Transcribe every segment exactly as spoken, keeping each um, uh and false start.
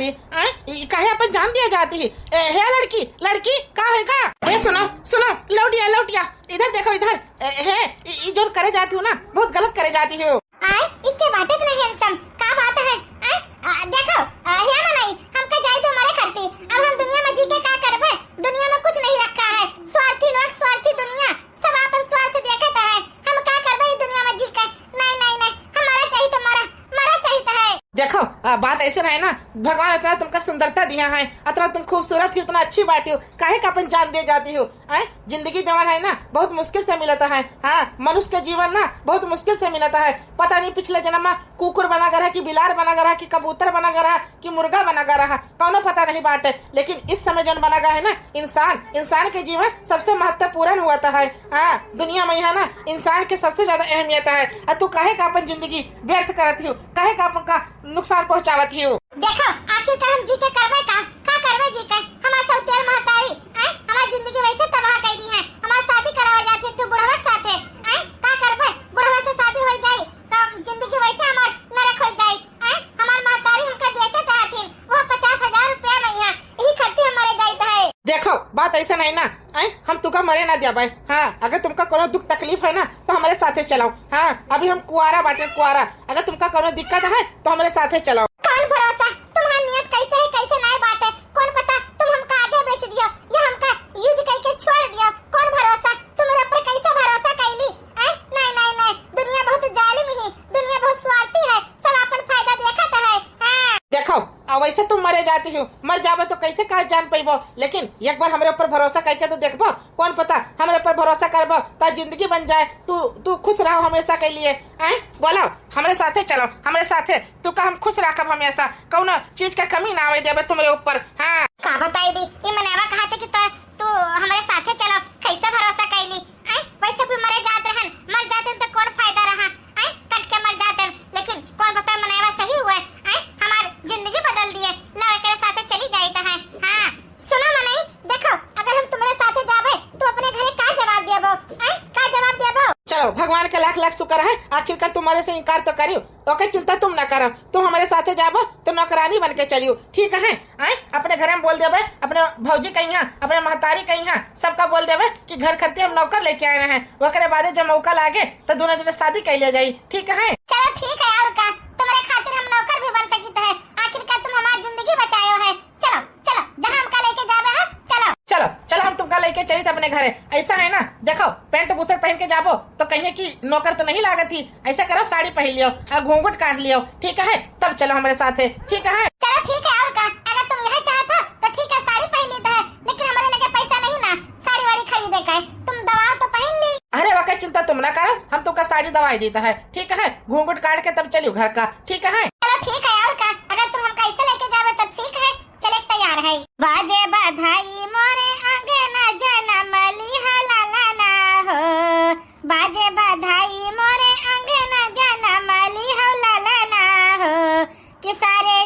आए, ई काहे अपन जान दिया जाती है? ए, हे लड़की, लड़की, का होएगा? ए, सुनो, सुनो, लौटिया, लौटिया, इधर देखो, इधर। ए, हे, ई, ई जोन करे जाती हो ना, बहुत गलत करे जाती हो। आए, इके बाटे इतने handsome, का बात है? आए, आ, देखो, आ, हे मनई, हमका जाए दो मरे खाती। अब हम दुनिया में जी के का करबे? दुनिया में कुछ नहीं रखा है। स्वार्थी लोग, स्वार्थी दुनिया, सब आपन स्वार्थ देखत है। हम का करबे ई दुनिया में जी के? नहीं, नहीं, नहीं, हमारा चाहिए तो मरा, मरा चाहिए तो है। देखो, आ, बात ऐसे रहे ना, भगवान इतना तुमका सुंदरता दिया है, इतना तुम खूबसूरत ही, इतना अच्छी बाटी हो, काहे का अपन जान दे जाती हो? हैं? जिंदगी जवन है ना, बहुत मुश्किल से मिलता है। हाँ, मनुष्य के जीवन ना बहुत मुश्किल से मिलता है। पता नहीं पिछले जन्म में कुकुर बना गा रहा कि बिलार बना गा रहा कि कबूतर बना गा रहा कि मुर्गा बना गा रहा, कौनो पता नहीं बाटे। लेकिन इस समय जौन बना गा है ना इंसान, इंसान के जीवन सबसे महत्वपूर्ण होत है। हाँ, दुनिया में यहाँ ना इंसान के सबसे ज्यादा अहमियत है। और तू काहे का अपन जिंदगी व्यर्थ करत हो, काहे का अपन का नुकसान पहुँचावत हो? देखो, आखिरकार हम जी के करबे का, का करबे जी के? हमार सौतेल महतारी, आय, हमार जिंदगी वैसे तबाह कर दी है। हमार शादी करावा जात है तू बुढ़वा के साथे, आय, का करबे? बुढ़वा से शादी हो जाई, तो जिंदगी वैसे हमार नरक हो जाई, आय, हमार महतारी हमका बेचे चाहत है, वो पचास हजार रुपया में यहाँ, यही खातिर हम मरे जाइत है। देखो, बात ऐसा नहीं ना, आय, हम तुका मरे ना दिया भाई। हाँ, अगर तुमका कोनो दुख तकलीफ है ना, तो हमारे साथे चलाओ। हाँ, अभी हम कुआरा बाटे, कुआरा। अगर तुमका कोनो दिक्कत है, तो हमारे साथे चलाओ। कौन भरोसा? तुम्हार नियत कैसे है, कैसे नाय बाटे, कौन पता तुम हमका आगे बेच दियो या हमका use करके छोड़ दियो। कौन भरोसा? तुम्हारे ऊपर कैसे भरोसा कैली? हैं? नहीं, नहीं, नहीं, दुनिया बहुत जालिम ही, दुनिया बहुत स्वार्थी है, सब अपन फायदा देखत है। हाँ। देखो, अब वैसे तुम मरे जाती हो, मर जाबो तो कैसे का जान पैबो, लेकिन एक बार हमरे ऊपर भरोसा करके तो देखबो, कौन पता हमरे ऊपर भरोसा करबो तो जिंदगी बन जाए, तू, तू खुश रहो हमेशा के लिए। हैं? बोलो, हमरे साथे चलो, हमरे साथे। तू का हम खुश राखब हमेशा, कौनो चीज का कमी ना आवे देबे तुमरे ऊपर। हाँ। का बताई दी, ई मनवा कहत है कि तो तू हमरे साथे चलो, कैसे भरोसा कैली? आय, वैसे भी मरे जात रहन, मर जाते तो कौन फायदा रहा? आय, कट के मर जाते, लेकिन कौन पता मनवा सही हुए, आय, हमार जिंदगी बदल दिए, लो एकरे साथे चली जाइत है। हाँ। सुनो मनई, देखो, अगर हम तुम्हरे साथे जाबे, तो अपने घरे का जवाब देबो? आय, का जवाब देबो? चलो, भगवान के लाख लाख शुक्र है, आखिरकार तुम्हरे से इनकार तो करियो। ओके, चिंता तुम ना करो, तुम हमरे साथे जाबो तो नौकरानी बन के चलियो, ठीक है? आय, अपने घरे में बोल देबे, अपने भौजी कहिया, अपने महतारी कहिया, सबका बोल देबे कि घर खर्चे हम नौकर लेके आए रहे। ओकरे बादे जब मौका लागे तो दोनों जने शादी कर लिया जाई, ठीक है? चलो ठीक है, और का, तुम्हरे खातिर हम नौकर भी बन सकित है, आखिरकार तुम हमार जिंदगी बचायो है। चलो, चलो, जहाँ हमका लेके जाबे है, चलो। चलो, चलो, हम तुमका लेके चलित अपने घरे। ऐसा है ना, देखो, पैंट बुशर्ट पहन के जाबो तो कहिए कि नौकर तो नहीं लागत ही। ऐसा करो, साड़ी पहन लियो और घूंघट काट लियो, ठीक है? तब चलो हमरे साथे, ठीक है? चलो ठीक है, और का, अगर तुम यही चाहत हो तो ठीक है, साड़ी पहन लीत है, लेकिन हमारे लगे पैसा नहीं ना साड़ी वाड़ी खरीदे का है। तुम दवाओ तो पहन ली। अरे, वके चिंता तुम ना करो, हम तुमका साड़ी दवाई दीत है, ठीक है? घूंघट काट के तब चलियो घर का, ठीक है? चलो ठीक है, और का, अगर तुम हमका ऐसे लेके जाबे तो ठीक है, चले तैयार है। बाजे बधाई मोरे अंगना जनम लिहा लालना हो, बाजे बधाई मोरे अंगना जनम लिहा लालना हो, कि सारे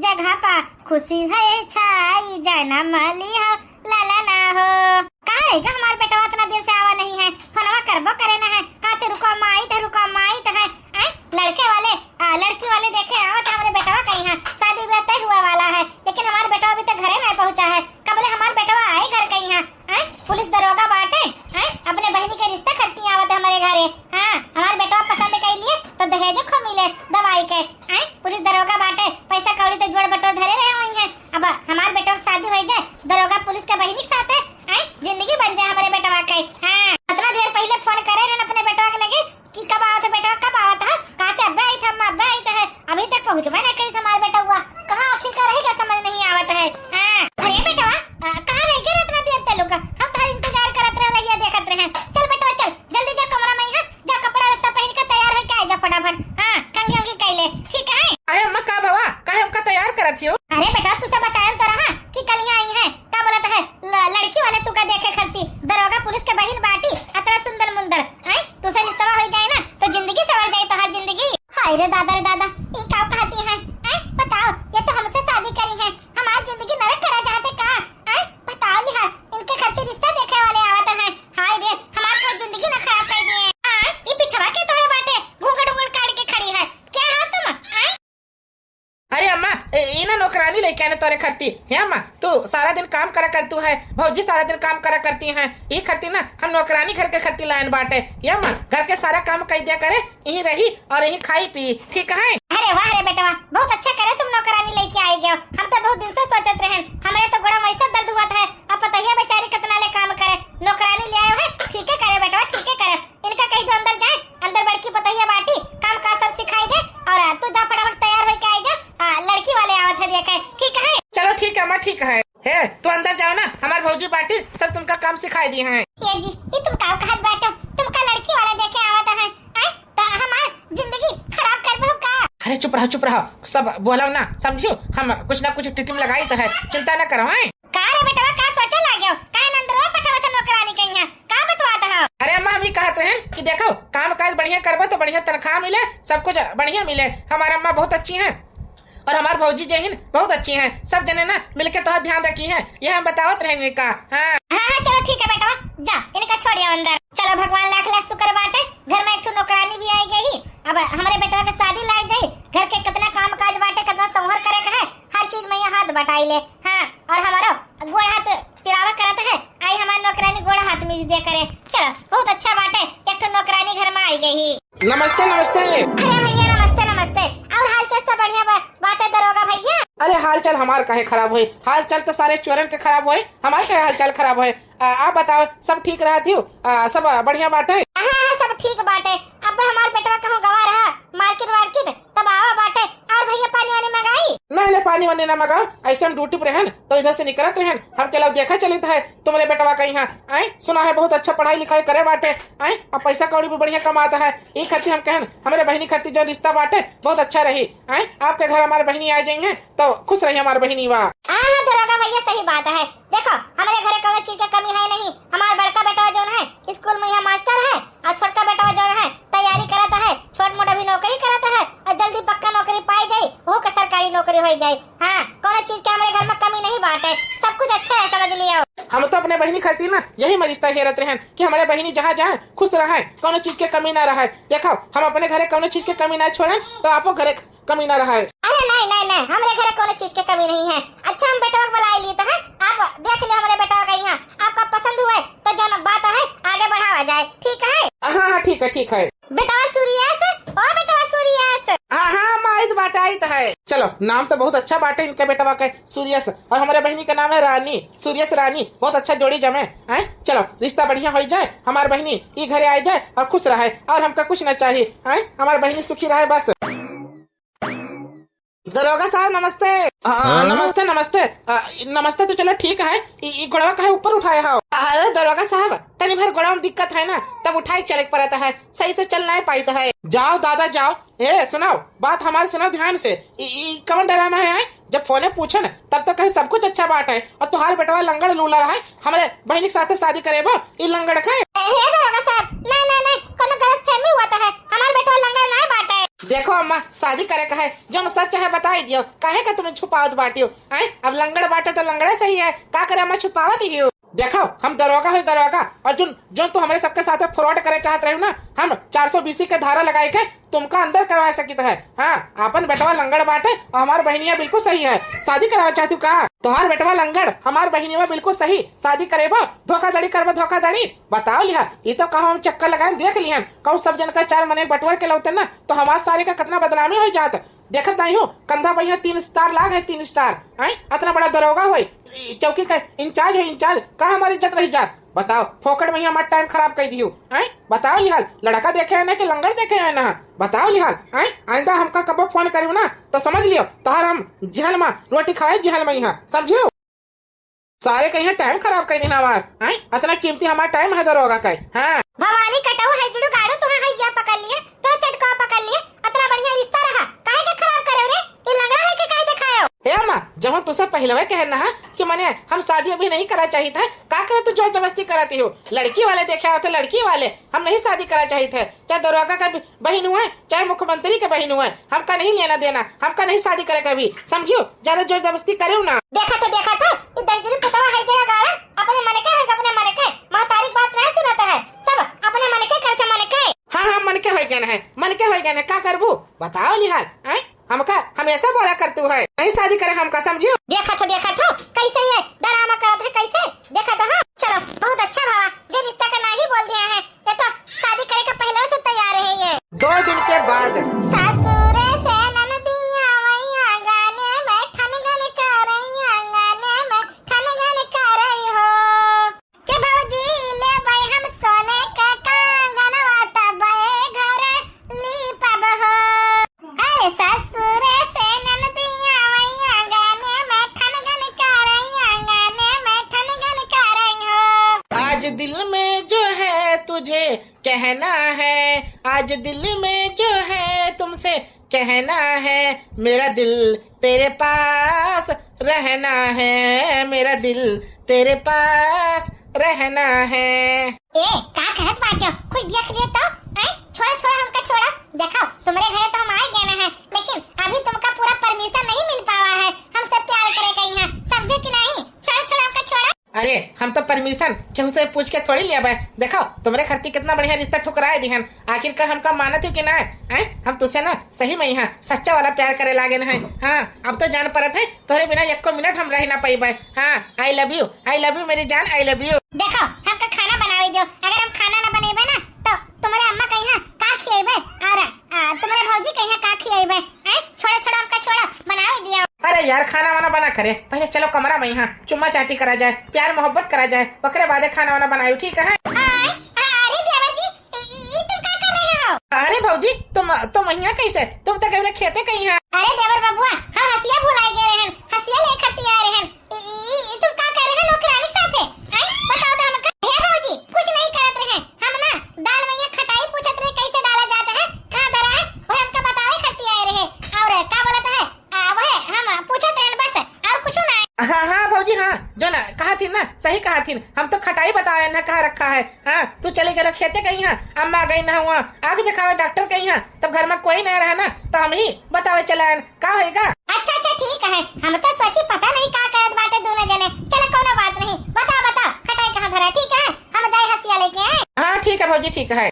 जगह पा खुशी है छाई जनम लिहा लालना हो। कहाँ रह गा हमार बेटवा, इतना देर से आवा नहीं है, फोनवा करबो करे ना है, कहते रुको माई तो, रुको माई तो है। आय, लड़के वाले, आ, लड़की वाले देखे आवत है हमरे बेटवा कहिया, शादी ब्याह तय हुआ वाला है, लेकिन हमार बेटवा अभी तक घरे नहीं पहुँचा है। कबले हमार बेटवा आए घर कहिया, आय, पुलिस दरोगा बाटे, आय, अपने बहिनी के रिश्ता खट्टी आवत है हमरे घरे। हाँ, हमार बेटवा पसंद कर लिए तो दहेज खो मिले दवाई के, आय, पुलिस दरोगा बाटे, पैसा कौड़ी तो जोड़ बटोर धरे रहे होई हैं। अब हमार बेटवा के शादी हो जाए दरोगा पुलिस के बहिनी के साथ है, आय, जिंदगी बन जाए हमरे बेटवा के। हाँ, इतना देर पहले फोन करे रहन अपने बेटवा के लगे कि कब आवत है बेटवा, कब आवत है? कहते अब्बे आई थे अम्मा, अब्बे आई थे, अभी तक पहुँचबे नहीं करी हमार बेटवा, कहाँ आखिर का रहेगा समझ नहीं आवत है। हाँ। अरे बेटवा, आ, कहाँ रह गए इतना देर ते लोग? हम तोहार इंतजार करत रहे, रहिया देखत रहे। चल बेटवा चल, जल्दी जा कमरा में, यहाँ जा कपड़ा लत्ता पहन के तैयार होके आ जा फटाफट। हाँ, कंघी उंघी कैले, ठीक है? अरे अम्मा का भवा, काहे हमका तैयार करत हियो? अरे बेटा तू सब बतायन तो रहा कि कल यहाँ आई है, का बोलत है, ल-, लड़की वाले तुका देखे खलती, दरोगा पुलिस के बहिन तोरे खत्ती, हे अम्मा, तू सारा दिन काम करा करतू है, भौजी सारा दिन काम करा करती हैं, ई खत्ती ना हम नौकरानी घर के खत्ती लायन बाटे। हे अम्मा, घर के सारा काम कइ दिया करे, यहीं रही और यहीं खाई पी, ठीक है? अरे वाह रे बेटवा, बहुत अच्छा करे तुम नौकरानी लेके आई गयो। हम तो बहुत दिन से सोचत रहन, हमरे तो गोड़ा में ऐसा दर्द हुआ था। अब पतोहिया बेचारी कितना ले काम करे, नौकरानी ले आयो है, ठीक है करे बेटवा, ठीक है करे। इनका कही दो अंदर जाए, अंदर बड़की पतोहिया बाटी, काम काज सब सिखाई दे। और तू जा फटाफट तैयार होके आई जा, आ, लड़की वाले आवत है देखे, ठीक है? चलो ठीक है अम्मा, ठीक है। हे, तू अंदर जाओ ना, हमार भौजी बाटी सब तुमका काम सिखाई दी हैं। ए जी, ई तुम का कहत बाटो? तुमका लड़की वाला देखे आवत है, आय? त हमार जिंदगी खराब करबो का? अरे चुप रहो, चुप रहो, सब बोलो ना, समझियो? हम कुछ ना कुछ टिटिम लगाई तो है, चिंता ना करो, हैं? का रे बेटवा, का सोचे लाग्यो? काहे नंदरवा पठावत है नौकरानी कहिया? का बतवात है? अरे अम्मा, हम ही कहत रहे कि देखो, काम काज बढ़िया करबो तो बढ़िया तनख्वाह मिले, सब कुछ बढ़िया मिले। हमार अम्मा बहुत अच्छी हैं। और हमार भौजी जे हिन बहुत अच्छी हैं, सब जने ना मिलके तोहार ध्यान रखी हैं, ये हम बतावत रहेंगे का। हाँ। हाँ, हाँ, चलो ठीक है बेटवा, जा इनका छोड़ियो अंदर। चलो भगवान लाख लाख शुक्र बाटे, घर में एक ठो नौकरानी भी आई गई। अब हमरे बेटवा के शादी लाग जाई, घर के कितना काम काज बाटे, कितना संभर करे के है, हर चीज में ये हाथ बटाई ले। हाँ, और हमारो गोड़ हाथ पिरावा करत है, आई हमार नौकरानी गोड़ हाथ मीज दिया करे। चलो, बहुत अच्छा बाटे, एक ठो नौकरानी घर में आई गई। नमस्ते, नमस्ते। अरे भैया, नमस्ते, नमस्ते। और हाल चाल सब बढ़िया बा-, बाटे दरोगा भैया? अरे हाल चाल हमार काहे खराब होई? हाल चाल तो सारे चोरन के खराब होई, हमार काहे हाल चाल खराब होई? आ, आप बताओ, सब ठीक रहत हियो? आ, सब बढ़िया बाटे? हाँ, हाँ, सब ठीक बाटे। अब हमार बेटवा कहूँ गवा रहा, मार्केट वार्केट, तब आवा बाटे। और भैया, पानी वानी मंगाई? नहीं, नहीं, पानी वानी ना मंगाओ, ऐसे हम ड्यूटी पे रहन, तो इधर से निकलत रहन, हम के लोग देखा चलित है तुम्हारे बेटवा का यहाँ। आए, सुना है बहुत अच्छा पढ़ाई लिखाई करे बाटे, आए, अब पैसा कौड़ी भी बढ़िया कमाता है। ई खातिर हम कहन, हमारे बहिनी खातिर जो रिश्ता बाटे बहुत अच्छा रही। आए, आपके घर हमारे बहिनी आ जाई है तो खुश रही हमारे बहिनी वा। हाँ, हाँ, दरोगा भैया, सही बात है। देखो, हमरे घरे कौनो चीज के कमी है नहीं। हमार बड़का बेटवा जौन है, स्कूल में यहाँ मास्टर है, और छोटका बेटवा जौन है, तैयारी करत है, छोट मोट अभी नौकरी करत है, और जल्दी पक्का नौकरी पाई जाई, ओहू के सरकारी नौकरी होई जाई। हाँ, कौनो चीज के हमरे घर में कमी नहीं बाटे, सब कुछ अच्छा है, समझ लियो। हम तो अपने बहिनी खातिर ना यही में रिश्ता हेरत रहन कि हमारे बहिनी जहाँ जाए खुश रहे, कौनो चीज के कमी ना रहे। देखो, हम अपने घरे कौनो चीज के कमी ना छोड़न, तो आपो घरे कमी ना रहे। अरे नहीं, नहीं, नहीं, हमरे घरे कौनो चीज के कमी नहीं है। अच्छा, हम बेटवा के बुलाए लिए तो है, आप देख लियो हमरे बेटवा का यहाँ, आपका पसंद हुए तो जो बात है आगे बढ़ावा जाए, ठीक है? हाँ, हाँ, ठीक है, ठीक है। बेटवा सूर्यस, ओ बेटवा सूर्यस। हाँ, हाँ, अम्मा, आइत बाटे, आइत है। चलो, नाम तो बहुत अच्छा बाटे इनके बेटवा के, सूर्यस, और हमारे बहिनी का नाम है रानी, सूर्यस रानी, बहुत अच्छा जोड़ी जमे, हैं? चलो, रिश्ता बढ़िया हो जाए, हमार बहिनी ई घरे आ जाए और खुश रहे, और हमका कुछ ना चाहिए, हैं? हमार बहिनी सुखी रहे बस। दरोगा साहब, नमस्ते। हाँ, हाँ? नमस्ते, नमस्ते। आ, नमस्ते तो चलो ठीक है, ई, ई गोड़वा काहे ऊपर उठाए हो? अरे दरोगा साहब, तनी भर गोड़वा में दिक्कत है ना, तब उठाए चले के पड़ता है, सही से चल नहीं पाइत है। जाओ दादा जाओ। ए सुनाओ, बात हमारे सुनाओ ध्यान से। ई, ई कौन ड्रामा है, हैं? जब फोने पूछे न, तब तो कहे सब कुछ अच्छा बात है, और तुहार बेटवा लंगड़ लूला रहा है, हमरे बहिनी के साथे शादी करेबो ई लंगड़ के? ए, हे दरोगा साहब, नहीं, नहीं, नहीं, कोनो गलतफहमी हुआ तो है, हमार बेटवा लंगड़ नहीं बाटे। देखो अम्मा, शादी करे का है, जौन सच है बताई दियो, काहे का तुम्हें छुपावत बाटियो? हैं? अब लंगड़ बाटे तो लंगड़े सही है, का करे अम्मा छुपावत ही हो? देखो, हम दरोगा है दरोगा, और जौन, जौन तू हमरे सबके साथे फ्रॉड करे चाहत रहे ना, हम चार सौ बीसी के धारा लगाई के तुमका अंदर करवा सकित है। हाँ, आपन बेटवा लंगड़ बाटे और हमार बहिनिया बिल्कुल सही है। शादी करावा चाहती का? तोहार बेटवा लंगड़, हमार बहिनिया बिल्कुल सही। शादी करेबो, धोखाधड़ी करबो, धोखाधड़ी। बताओ लिहा, ई तो कहो हम चक्कर लगाए देख लिहन, कहूँ सब जन का चार मने बटवर के लौते ना, तो हमार सारे का कितना बदनामी हो जात। देखत नहीं हो, कंधा पर यहाँ तीन स्टार लाग है, तीन स्टार। हैं? इतना बड़ा दरोगा होए, ई चौकी का इंचार्ज है, इंचार्ज, का हमारी इज्जत रही जात? बताओ, फोकट में ही हमारा टाइम खराब कर दियो। हैं? बताओ लिहाल, लड़का देखे है ना कि लंगड़ देखे है ना? बताओ लिहाल, हैं? आइंदा हमका कबो फोन करियो ना, तो समझ लियो, तोहर हम जेहल में रोटी खवाए, जेहल में यहाँ, समझियो? सारे का यहाँ टाइम खराब कर देना हमार, हैं? इतना कीमती हमारा टाइम है दरोगा का, हाँ। भवानी कटऊ है जुड़ू गाड़ू, तुहे हैया पकड़ लिए, तुहे चटका पकड़ लिए, इतना बढ़िया रिश्ता रहा, काहे के खराब करे रे? ये लंगड़ा है के काहे दिखायो? हे अम्मा, जब हम तुझसे पहले कहे ना कि मने हम शादी अभी नहीं करा चाहिए था, का करे तू जोर जबरदस्ती कराती हो? लड़की वाले देखे होते, लड़की वाले, हम नहीं शादी करा चाहिए थे, चाहे दरोगा का बहन हुए, चाहे मुख्यमंत्री के बहन हुए, हमका नहीं लेना देना, हमका नहीं शादी करे कभी, समझियो? ज्यादा जोर जबरदस्ती करियो ना। देखा तो, देखा तो, ये दहिजरी पुतवा है जरा गाड़ा, अपने मन के है, अपने मन के, महतारी के बात नहीं सुनता है, सब अपने मन के करते मन के। हाँ, हाँ, मन के हो गए है, मन के हो गए है, का करबू? बताओ लिहाल, हैं? हमका हमेशा बोला करतू है, नहीं शादी करे हमका, समझियो? देखा दिल में जो है तुझे कहना है, आज दिल में जो है तुमसे कहना है, मेरा दिल तेरे पास रहना है, मेरा दिल तेरे पास रहना है। ए, का कहत बाटे? कोई देख लिए तो? हैं? छोड़ा, छोड़ा, हमका छोड़ा। देखो, तुम्हरे घरे तो हम आए गए हैं, लेकिन अभी तुमका पूरा permission नहीं मिल पावा है हमसे प्यार करे का यहाँ, समझे कि नहीं? छोड़ा, छोड़ा, हमका छोड़ा। अरे, हम तो permission केहू से पूछ के थोड़ी लेबे। देखो, तुम्हरे खरती कितना बढ़िया रिश्ता ठुकराए दिहन, आखिरकार हमका मानत हो कि ना? हैं? हम तुझसे ना सही में यहाँ सच्चा वाला प्यार करे लागे न है। हाँ, अब तो जान परत है, तोहरे बिना एको मिनट हम रह ना पइबे। हाँ, I love you, I love you मेरी जान, I love you। देखो, हमका खाना बनावे दो, अगर हम खाना ना बनेबे ना, तो तुम्हरे अम्मा कहिया का खिएबे? और, आ, तुम्हरे भौजी कहिया का खिएबे? हैं? छोड़ा, छोड़ा, हमका छोड़ा, बनावे दियो। अरे यार, खाना वाना बना करे, पहले चलो कमरा में यहाँ चुम्मा चाटी करा जाए, प्यार मोहब्बत करा जाए, ओकरे बादे खाना वाना बनायो, ठीक है? आय, आ, अरे देवर जी, ई, ई तुम का कर रहे हो? अरे भौजी, तुम, तुम यहाँ कैसे? तुम तो गए खेते कहीं हैं। अरे देवर बबुआ, हम हसिया भुलाए गए रहन, हसिया ले खरती आए रहन। ई, ई, ई तुम का कर रहे हो नौकरानी के साथे? हैं? बताओ तो हमका। हे भौजी, कुछ नहीं करत रहे। हम ना दाल में ये खटाई पूछत रहे, कैसे डाला जाता है, कहाँ धरा है, वो हमका बतावे खरती आए रहे। और का बोलत है? आ, वह हम पूछत रहन बस, और कुछ ना। हाँ, हाँ भौजी, हाँ, जो ना कहा थी ना, सही कहा थी। हम तो खटाई बतावे ना कहाँ रखा है। हाँ, तू चली गए खेते कहीं है, अम्मा गई ना हुआ, आग दिखावे डॉक्टर कहीं है, तब घर में कोई ना रहा ना, तो हम ही बतावे चला आयन, का होएगा? अच्छा, अच्छा, ठीक है, हम तो सोची पता नहीं का करत बाटे दोनों जने। चलो, कोनो बात नहीं, बताओ, बताओ, खटाई कहाँ धरा, ठीक है, हम जाए हसिया लेके आए। हाँ, ठीक है भौजी, ठीक है।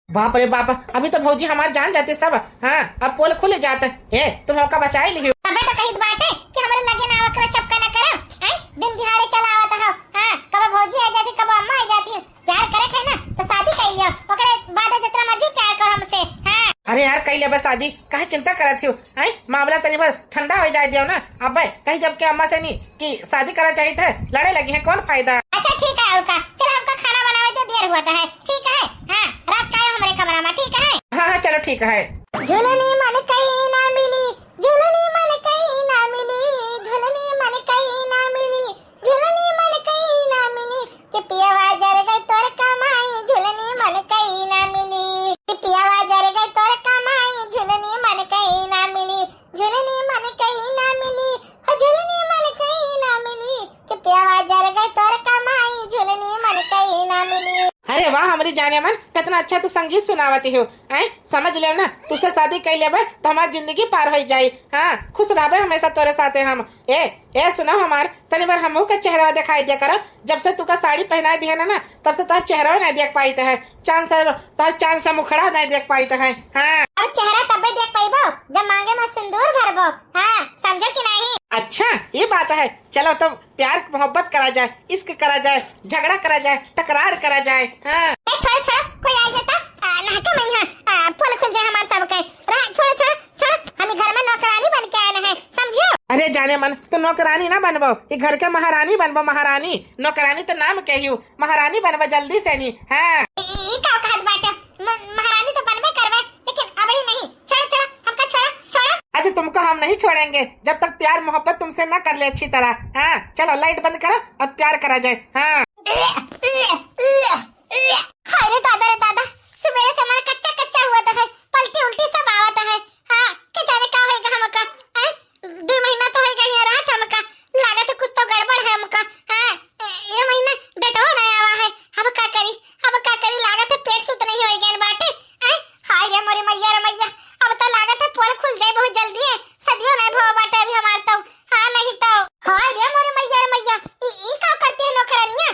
बाप रे बाप, अभी तो भौजी हमार जान जाते सब। हाँ, अब पोल खुल जात। हे, तुम हमका बचाई लिहियो। तबे तो कहित बाटे कि हमरे लगे ना ओकरा चपका ना करो। हैं? दिन दिहाड़े चला आवत हो। हाँ, कब भौजी आ जाती, कब अम्मा आ जाती। प्यार करे थे ना, तो शादी कर लियो। ओकरे बाद जितना मर्जी प्यार करो हमसे। हाँ। अरे यार, कई लेबे शादी, काहे चिंता करत हो? हैं? मामला तनी भर ठंडा हो जाए दियो ना। अबे, कहीं जब के अम्मा से नहीं कि शादी करना चाहिए थे, लड़े लगी हैं, कौन फायदा? अच्छा, ठीक है, और का? चल, हमका खाना बनावे दे, देर हुआ है, ठीक है? हाँ, रात का आयो हमरे कमरा में, ठीक है? हाँ, हाँ, चलो, ठीक है। झुलनी मन कहीं ना मिली, झुलनी मन कहीं ना मिली, झुलनी मन कहीं ना मिली, झुलनी मन कहीं ना मिली, कि पियावा जर गए तोर कमाई, झुलनी मन कहीं ना मिली, कि पियावा जर गए तोर कमाई, झुलनी मन कहीं ना मिली, झुलनी मन कहीं ना मिली, हो झुलनी मन कहीं ना मिली, कि पियावा जर गए तोर कमाई, झुलनी मन कहीं ना मिली। अरे वाह, हमरी जाने मन, कितना अच्छा तू संगीत सुनावती हो, हैं? समझ लेव ना, तुझसे शादी कर लेबे तो हमार जिंदगी पार हो जाई। हाँ, खुश रहबे हमेशा तोरे साथे हम। ए, ए, सुना हमार, तनी बार हमहू का चेहरा दिखाई दिया करो। जब से तुका साड़ी पहनाई दिया ना, ना, तब से तोर चेहरा नहीं देख पाई है। चांद से, तोर चांद से मुखड़ा नहीं देख पाई है। हाँ। अब चेहरा तबे देख पाइबो, जब मांगे में सिंदूर भरबो। हाँ, समझो कि नहीं? अच्छा, ये बात है। चलो, तो प्यार मोहब्बत करा जाए, इश्क करा जाए, झगड़ा करा जाए, तकरार करा जाए। हाँ। ए, छोड़, छोड़, कोई आ जाता, आ, नहके में यहाँ, आ, पोल खुल जाए हमार सबके। रहा, छोड़, छोड़, छोड़, हम ई घर में नौकरानी बन के आए हैं, समझो? अरे जाने मन, तो नौकरानी ना बनबो, ई घर के महारानी बनबो, महारानी। नौकरानी तो नाम के ही हो, महारानी बनबो जल्दी से नहीं। हाँ। ई, ई का कहत बाटे? म-, महारानी तो बनबे करबे, लेकिन अबही नहीं। छोड़ो, छोड़ो, हमका छोड़ो, छोड़ो। अच्छा, तुमको हम नहीं छोड़ेंगे, जब तक प्यार मोहब्बत तुमसे ना कर ले अच्छी तरह। हाँ, चलो लाइट बंद करो, अब प्यार करा जाए। हाँ। हाय रे दादा, रे दादा, सुबेरे से हमारा कच्चा कच्चा हुआ तो है, पलटी उल्टी सब आवत है। हाँ, के जाने का होएगा हमका? हैं? दो महीना तो होएगा यहाँ रहत हमका, लागत है कुछ तो गड़बड़ है हमका। हाँ, ए, ये महीना डेटवा नहीं आवा है, हम का करी, हम का करी, लागत है पेट सुत नहीं होएगा इन बाटे। हैं? हाय रे मोरी मैया रे मैया, अब तो लागत है पोल खुल जाए बहुत जल्दी है, सदियों नहीं भवा बाटे अभी हमार तो। हाँ, नहीं तो। हाय रे मोरी मैया रे मैया, ई, ई का करती है नौकरानिया?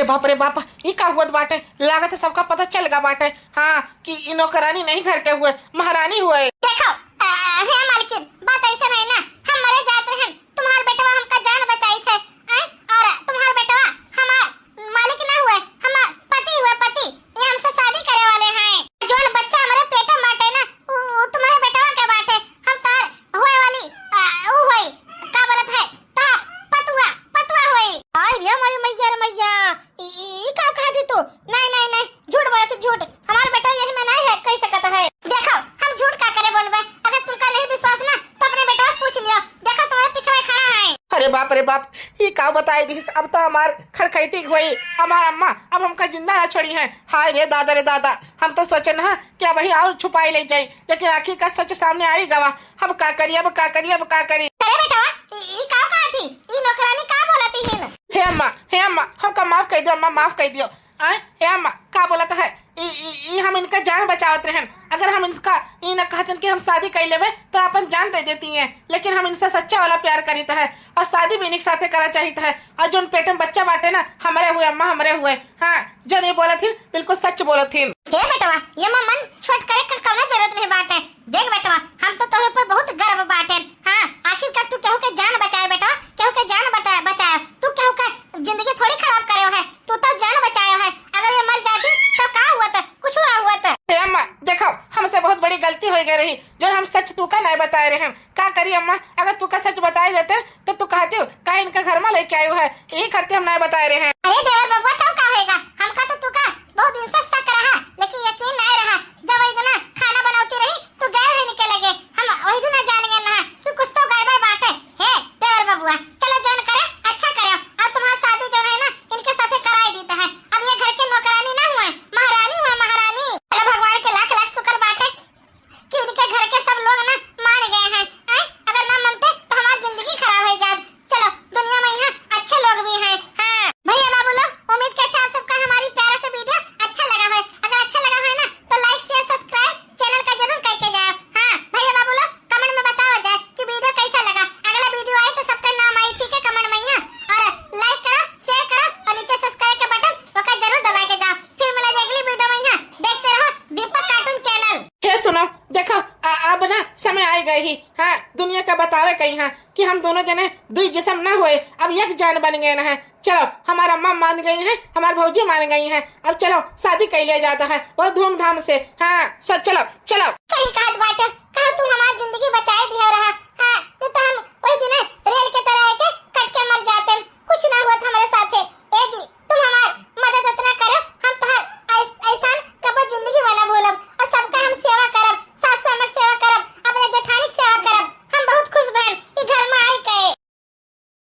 अरे बाप रे बाप, ई का हुअत बाटे? लागत है सबका पता चल गा बाटे, हाँ, कि ई नौकरानी नहीं घर के हुए, महारानी हुए। देखो, अ, हे मालकिन, बात ऐसा नहीं ना, हम मरे जात रहन, तुम्हार बेटवा हमका जान बचाइस है, आय? और तुम्हार बेटवा हमार मालिक ना हुए, हमार पति हुए, पति, ये हमसे शादी करे वाले हैं। जौन बच्चा हमरे पेटे में बाटे ना, उ, उ तुम्हारे बेटवा के बाटे, हम तार होए वाली, अ, उ होई, का बोलत है, तार पतुआ, पतुआ होई। आय रे हमारी मैया रे मैया, ई, ई, ई का कहा दी तू? नहीं, नहीं, नहीं, झूठ बोलत है, झूठ। हमार बेटा यही में नहीं है, कह सकत है। देखो, हम झूठ का करे बोलबे? अगर तुमका नहीं विश्वास ना, तो अपने बेटवा से पूछ लियो। देखो, तुम्हारे पिछवा खड़ा है। अरे बाप रे बाप, ई का बताई दिस? अब तो हमार खड़खैती होई, हमार अम्मा अब हमका जिंदा ना छोड़ी है। हाय रे दादा रे दादा, हम तो सोचे ना कि अब ही और छुपाई ले जाई, लेकिन आखिर का सच सामने आई गवा। अब का करी, अब का करी, अब का करी? अरे बेटवा, ई, ई का कहा थी? ई नौकरानी का बोलती हिन? हे अम्मा, हे अम्मा, हमका माफ कर दियो अम्मा, माफ कर दियो। आय, हे अम्मा, का बोलत है? ई, ई, ई हम इनका जान बचावत रहन। अगर हम इनका ई न कहतन कि हम शादी कर लेबे, तो अपन जान दे देती हैं। लेकिन हम इनसे सच्चा वाला प्यार करीत है और शादी भी इनके साथे करा चाहित है। और जोन पेट में बच्चा बाटे ना, हमरे हुए अम्मा, हमरे हुए। हाँ, जोन ई बोलत हिन, बिल्कुल सच बोलत हिन। हे बेटवा, ये माँ मन छोट करे का कौनो जरूरत नहीं बाटे। देख बेटवा, हम तो तोहरे ऊपर बहुत गर्व बाटे। हाँ, आखिरकार तू केहू के जान बचाए बेटवा, केहू के जान बचा-, बचाए। तू केहू के जिंदगी थोड़ी खराब करे है, तू तो जान बचाए है। अगर ये मर जाती तो का हुआ था? कुछ ना हुआ था। हे अम्मा, देखो, हमसे बहुत बड़ी गलती हो गई रही, जो हम सच तू का नहीं बताए रहे। का करी अम्मा, अगर तू का सच बताए देते तो तू कहती हो, काहे इनका घर में लेके आयो है, यही करते हम नहीं बताए रहे। अरे देवर बबुआ, तो का होएगा, हमका तो तू का बहुत दिन से शक रहा, लेकिन यकीन नहीं रहा। जब वही दिन खाना बनाती रही, तू गए हुए इनके लगे, हम वही दिन जान गए ना कि कुछ तो गड़बड़ बात है। हे देवर बबुआ, चलो जौन करे अच्छा करे, और तुम्हारा शादी जो है ना इनके साथे कराई देता है। अब ये घर के नौकरानी ना हुए, महारानी हुए, महारानी। चलो भगवान के लाख लाख शुक्र बाटे कि इनके घर के सब लोग ना मान गए हैं। आय, अगर ना मानते तो हमारी जिंदगी खराब हो जात। चलो, दुनिया में यहाँ अच्छे लोग भी हैं। हाँ भैया बाबू लोग, उम्मीद करते हैं आप सबका हमारी प्यारा सा वीडियो अच्छा लगा है। अगर अच्छा लगा है ना तो like, share, subscribe channel का जरूर करके जाओ। हाँ भैया बाबू लोग, comment में बताओ जाए कि वीडियो कैसा लगा। अगला वीडियो आए तो सबका नाम आई, ठीक है, comment में यहाँ। और like करो, share करो और नीचे subscribe के बटन ओका जरूर दबा के जाओ। फिर मिला जाए अगली वीडियो में यहाँ। देखते रहो दीपक कार्टून चैनल। हे सुनो, देखो, आ, अब ना समय आए गए ही, हाँ, दुनिया का बतावे कहीं, हाँ, कि हम दोनों जने दुई जिस्म ना हुए, अब एक जान बन गए ना है। चलो, हमार अम्मा मान गई हैं, हमार भौजी मान गई हैं, अब चलो शादी कर लिया जाता है बहुत धूमधाम से। हाँ, स-, चलो, चलो। सही कहत बाटे,